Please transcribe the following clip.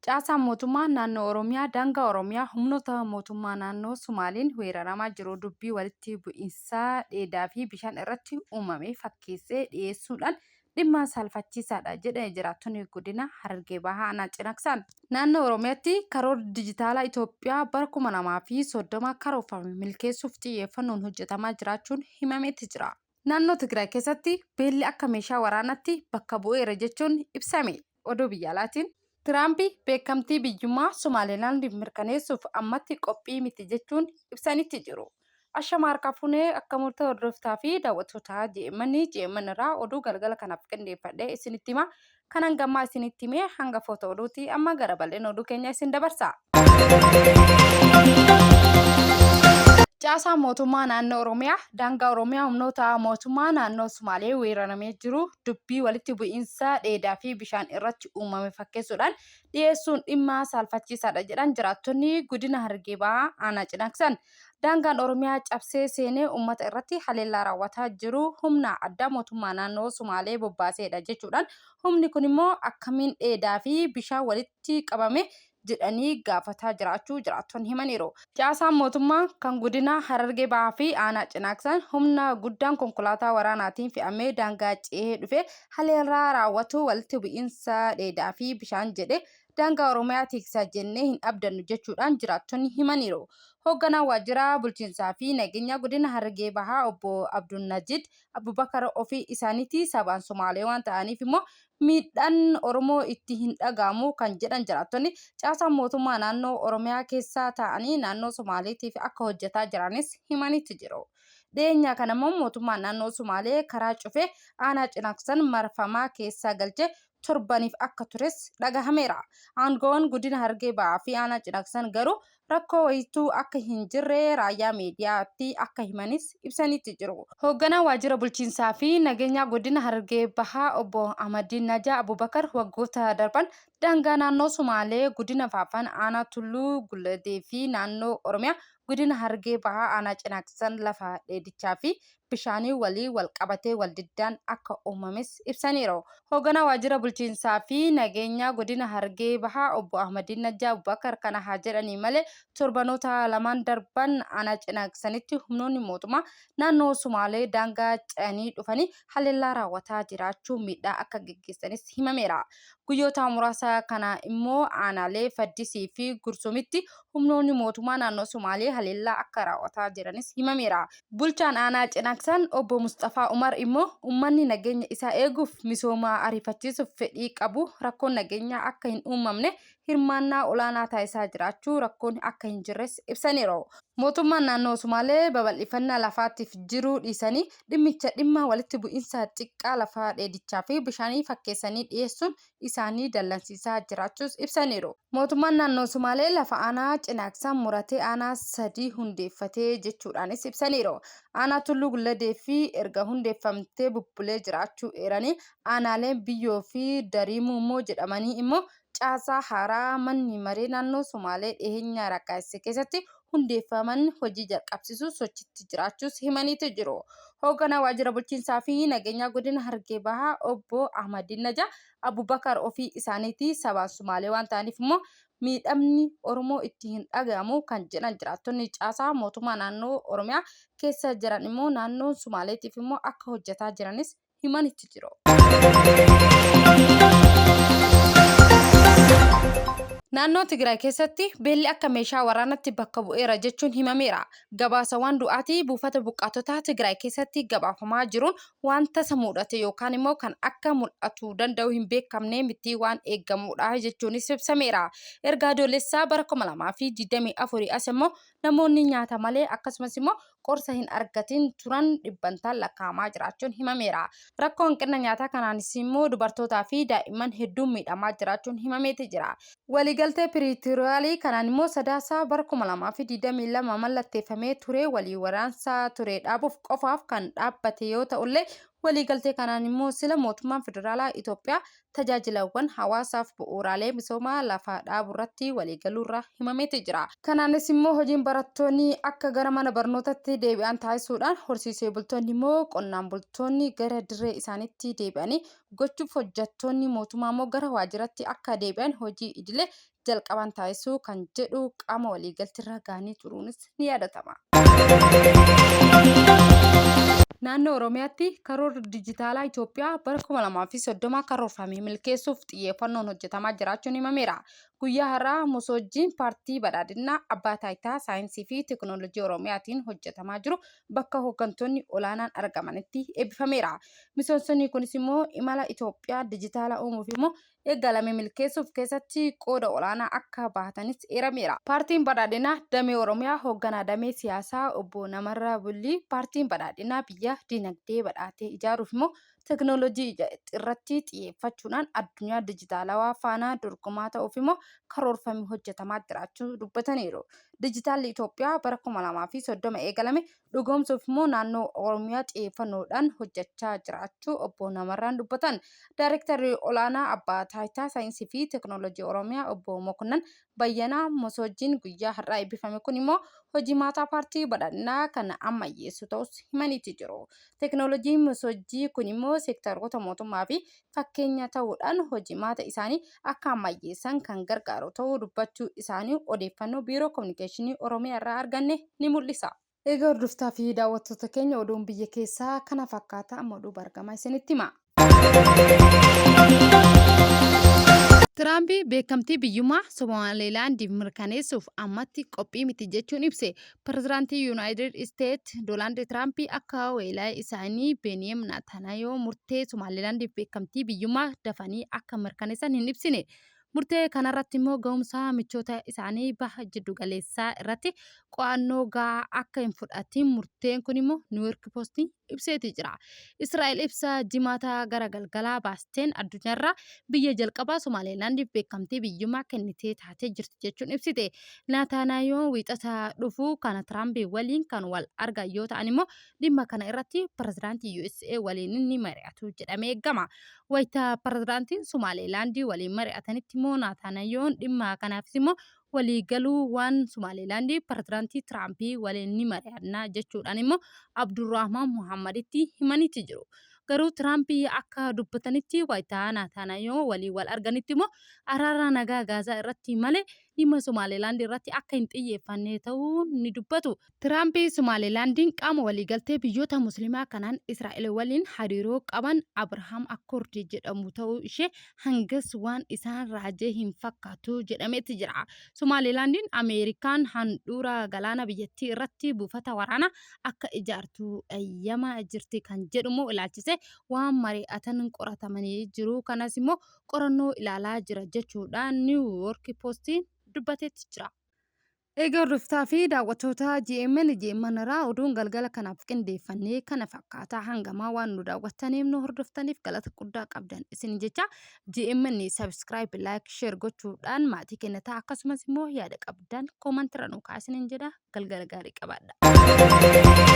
Caasaan mootummaa naannoo Oromiyaa daangaa Oromiyaa humnoota mootummaa naannoo Sumaaliin weeraramaa jiru dubbii walitti bu'iinsaa dheedaa fi bishaan irratti uumame fakkeessee dhiyeessuudhaan dhimma saalfachiisaadha jedhe jiraattonni godina Harargee Bahaa Aanaa Cinaaksaan. Naannoo Oromiyaatti karoorri dijitaalaa Itoophiyaa bara 2030 karoorfame milkeessuuf xiyyeeffannoon hojjetamaa jiraachuun himameeti jira. Naannoo Tigraay keessatti beelli akka meeshaa waraanaatti bakka bu'eera jechuun ibsame. Oduu biyya alaatiin. Tiraampi beekamtii biyyummaa Somaalilaand mirkaneessuuf ammatti qophii miti jechuun ibsanitti jiru. Ashama harka fuunee akka murtee hordoftaa fi daawwattoota JMN JMN irraa oduu galgala kanaaf qindeeffadhe isinitti hima. Kan hanga ammaa isinitti hime hanga foota oduuti amma gara bal'ina oduu keenya isin dabarsa. Caasaan mootummaa naannoo Oromiyaa daangaa Oromiyaa humnoota mootummaa naannoo Sumaalee weeraramee jiru dubbii walitti bu'iinsa dheedaa fi bishaan irratti uumame fakkeessuudhaan dhiyeessuun dhimma saalfachiisaadha jedhan jiraattonni godina Harargee Bahaa aanaa Cinaaksan. Daangaan Oromiyaa cabsee seenee uummata irratti haleellaa raawwataa jiru humna addaa mootummaa naannoo Sumaalee bobbaaseedha jechuudhaan humni kun immoo akkamiin dheedaa fi bishaan walitti qabame jedhanii gaafataa jiraachuu jiraattonni himaniiru. Caasaan mootummaa kan godina Harargee Bahaa fi aanaa Cinaaksan humna guddaan konkolaataa waraanaatiin fe'amee daangaa ce'ee dhufe haleellaa raawwatu walitti bu'iinsa dheedaa fi bishaan jedhe daangaa Oromiyaa tiiksa jennee hin abdannu jechuudhaan jiraattonni himaniiru. Hoogganaan waajjira bulchiinsaa fi nageenyaa godina Harargee Bahaa obbo Abdulnajid Abubakar ofii isaaniitii sabaan Somaalee waan ta'aniif immoo miidhaan Oromoo itti hin dhaga'amu kan jedhan jiraattonni caasaan mootummaa naannoo Oromiyaa keessa taa'anii naannoo Somaaleetiif akka hojjetaa jiranis himaniitti jiru. Dhiyeenya kana immoo mootummaan naannoo Somaalee karaa cufee aanaa Cinaaksan marfamaa keessa galchee torbaniif akka tures dhagahameera. Aangawoon godina Harargee Bahaa fi aanaa Cinaaksan garuu rakkoo wayituu akka hin jirre raayyaa miidiyaatti akka himanis ibsaniitti jiru. Hoogganaan waajjira bulchiinsaa fi nageenyaa godina Harargee Bahaa obbo Ahmaddiin Najaa Abubakar waggoota darban daangaa naannoo Sumaalee godina Faafan aanaa Tulluu Gulladee fi naannoo Oromiyaa godina Harargee Bahaa aanaa Cinaaksan lafa dheedichaa fi bishaanii walii wal qabatee wal diddaan akka uumames ibsaniiru. Hoogganaa waajjira bulchiinsaa fi nageenyaa godina Harargee Bahaa obbo Ahmadiin Najjaa Abubakar kana haa jedhanii malee torbanoota lamaan darban aanaa Cinaaksanitti humnoonni mootummaa naannoo Sumaalee daangaa ce'anii dhufanii haleellaa raawwataa jiraachuu miidhaa akka geggeessanis himameera. Guyyoota muraasa kana immoo aanaalee Faddisii fi Gursumitti humnoonni mootummaa naannoo Sumaalee haleellaa akka raawwataa jiranis himameera. Bulchaan aanaa Cinaaksan obbo Musxafaa Umar immoo uummanni nageenya isaa eeguuf misooma ariifachiisuuf fedhii qabu rakkoon nageenyaa akka hin uumamne hirmaannaa olaanaa taasisaa jiraachuu rakkoon akka hin jirres ibsaniiru. Mootummaan naannoo Sumaalee babal'ifannaa lafaatiif jiru dhiisanii dhimmicha dhimma walitti bu'iinsa xiqqaa lafa dheedichaa fi bishaanii fakkeessanii dhiyeessuun isaanii dallansiisaa jiraachuus ibsaniiru. Mootummaan naannoo Sumaalee lafa aanaa Cinaaksan muratee aanaa sadii hundeeffatee jechuudhaanis ibsaniiru. Aanaa Tulluu Gulladee fi erga hundeeffamtee bubbulee jiraachuu eeranii aanaaleen Biyyoo fi Dariimuu immoo jedhamanii immoo caasaa haaraa manni maree naannoo Sumaalee dhiheenya raggaasise keessatti hundeeffaman hojii jalqabsiisuuf sochiitti jiraachuus himaniitu jiru. Hoogganaa waajjira bulchiinsaa fi nageenyaa godina Harargee Bahaa obbo Ahmadiin Najaa Abubakar ofii isaaniitii sabaan Sumaalee waan ta'aniif immoo miidhamni Oromoo itti hin dhagahamu kan jedhan jiraattonni caasaa mootummaa naannoo Oromiyaa keessa jiran immoo naannoon Sumaaleetiif immoo akka hojjetaa jiranis himanitti jiru. Naannoo Tigraay keessatti beelli akka meeshaa waraanatti bakka bu'eera jechuun himameera. Gabaasawwan du'aatii buufata buqqaatotaa Tigraay keessatti gabaafamaa jiruun waan tasa mudate yookaan immoo kan akka mul'atu danda'u hin beekamne miti waan eegamudha jechuunis ibsameera. Erga adoolessaa bara 2024 as immoo namoonni nyaata malee akkasumas immoo qorsa hin argatin turan dhibbantaan lakkaa'amaa jiraachuun himameera. Rakkoo hanqina nyaataa kanaanis immoo dubartootaa fi daa'imman hedduun miidhamaa jiraachuun himameeti jira. Waliigaltee Piriitoriyaalii kanaan immoo Sadaasaa bara 2022 mallatteeffamee ture walii waraansa ture dhaabuuf qofaaf kan dhaabbate yoo ta'ullee Waliigaltee kanaan immoo sila mootummaan federaalaa Itoophiyaa tajaajilawwan hawaasaaf bu'uuraalee misoomaa lafa dhaaburratti waliigaluurra himameeti jira. Kanaanis immoo hojiin barattoonni akka gara mana barnootatti deebi'an taasisuudhaan horsiisee bultoonni immoo qonnaan bultoonni gara dirree isaaniitti deebi'anii gochuuf hojjettoonni mootummaa immoo gara waajjiratti akka deebi'an hojii idilee jalqaban taasisuu kan jedhu qaama waliigaltirra gahanii turuunis ni yaadatama. Naannoo Oromiyaatti karoorri dijitaalaa Itoophiyaa bara 2030 karoorfame milkeessuuf xiyyeeffannoon hojjetamaa jiraachuun himameera. Guyyaa har'aa Mosoojjiin Paartii Badhaadhinaa Abbaa Taayitaa Saayinsii fi Teekinooloojii Oromiyaatiin hojjetamaa jiru bakka hooggantoonni olaanaan argamanitti eebbifameera. Miseensonni kunis immoo imala Itoophiyaa dijitaala uumuuf immoo eegalame milkeessuuf keessatti qooda olaanaa akka bahatanis eerameera. Paartiin Badhaadhinaa Damee Oromiyaa hoogganaa damee siyaasaa obbo Namarraa Bullii paartiin Badhaadhinaa biyya dinagdee badhaatee ijaaruuf immoo teknoolojii irratti xiyyeeffachuudhaan addunyaa dijitaalawaa faana dorgomaa ta'uuf immoo karoorfamee hojjetamaa jiraachuu dubbataniiru. Dijitaalli Itoophiyaa bara 2030 eegalame dhugoomsuuf immoo naannoo Oromiyaa xiyyeeffannoodhaan hojjechaa jiraachuu obbo Namarraan dubbatan. Daayirektarri olaanaa Abbaa Taayitaa Saayinsii fi Teekinooloojii Oromiyaa obbo Mokonnan Bayyanaa Mosoojjiin guyyaa har'aa eebbifame kun immoo hojii maataa paartii badhaadhinaa kan ammayyeessu ta'us himaniiti jiru. Teekinooloojiin mosoojjii kun immoo seektaroota mootummaa fi fakkeenya ta'uudhaan hojii maata isaanii akka ammayyeessan kan gargaaru ta'uu dubbachuu isaanii odeeffannoo Biiroo Kominikeeshinii Oromiyaa irraa arganne ni mul'isa. Egaa hordoftaa fi daawwattoota keenya oduun biyya keessaa kana fakkaata amma oduu bargamaa isinitti hima. Tiraampi beekamtii biyyummaa Somaalilaandiif mirkaneessuuf ammatti qophii miti jechuun ibse. Pirezidaantii Yuunaayitid Isteet Doonaald Tiraampi akka weelaa isaanii Beniyeem Naataanaayoo murtee Somaalilaandiif beekamtii biyyummaa dafanii akka mirkaneessan hin ibsine. Murtee kanarratti immoo ga'umsa michoota isaanii baha jiddugaleessaa irratti qo'annoo gahaa akka hin fudhatin murteen kun immoo Niiwuyork Poostiin ibseeti jira. Israa'el ibsa jimaata gara galgalaa baasteen addunyaarraa biyya jalqabaa Somaalilaandiif beekamtii biyyummaa kennitee taatee jirti jechuun ibsite. Naataanaayoon wiixata dhufu kana Tiraamp waliin kan wal argan yoo ta'an immoo dhimma kana irratti pirezidaantii USA waliin ni mari'atu jedhamee eegama. Wayita pirezidaantiin Somaalilaandii waliin mari'atanitti immoo Naataanayoon dhimma kanaafis immoo waliigaluu waan Somaalilaandii pirezidaantii Tiraampii waliin ni mari'anna jechuudhaan immoo Abdurrahmaan Muhammaditti himaniiti jiru. Garuu Tiraampii akka dubbatanitti wayita Naataanayoon waliin wal arganitti immoo araara nagaa Gaazaa irratti malee dhimma Somaalilaandii irratti akka hin xiyyeeffanne ta'uu ni dubbatu. Tiraamp Somaalilaandiin qaama waliigaltee biyyoota Musliimaa kanaan Israa'el waliin hariiroo qaban Abrahaam Accord jedhamu ta'uu ishee hangas waan isaan raajee hin fakkaatu jedhameeti jira. Somaalilaandiin Ameerikaan handhuura galaana biyyattii irratti buufata waraanaa akka ijaartu eeyyama jirti kan jedhumoo ilaalchise waan mari'atan qoratamanii jiru. Kanas immoo qorannoo ilaalaa jira jechuudhaan Niiw Yoork Poostiin dubbateetti jira. Egaa hordoftaa fi daawwattoota GMN GMN irraa oduun galgala kanaaf qindeeffannee kana fakkaata hangamaa waan nu daawwattaniif nu hordoftaniif galata guddaa qabdan isin jecha GMN subscribe like share gochuudhaan maatii keenya ta'a akkasumas immoo yaada qabdan koomantirra nu kaasinin jedha galgala gaarii qabaadha.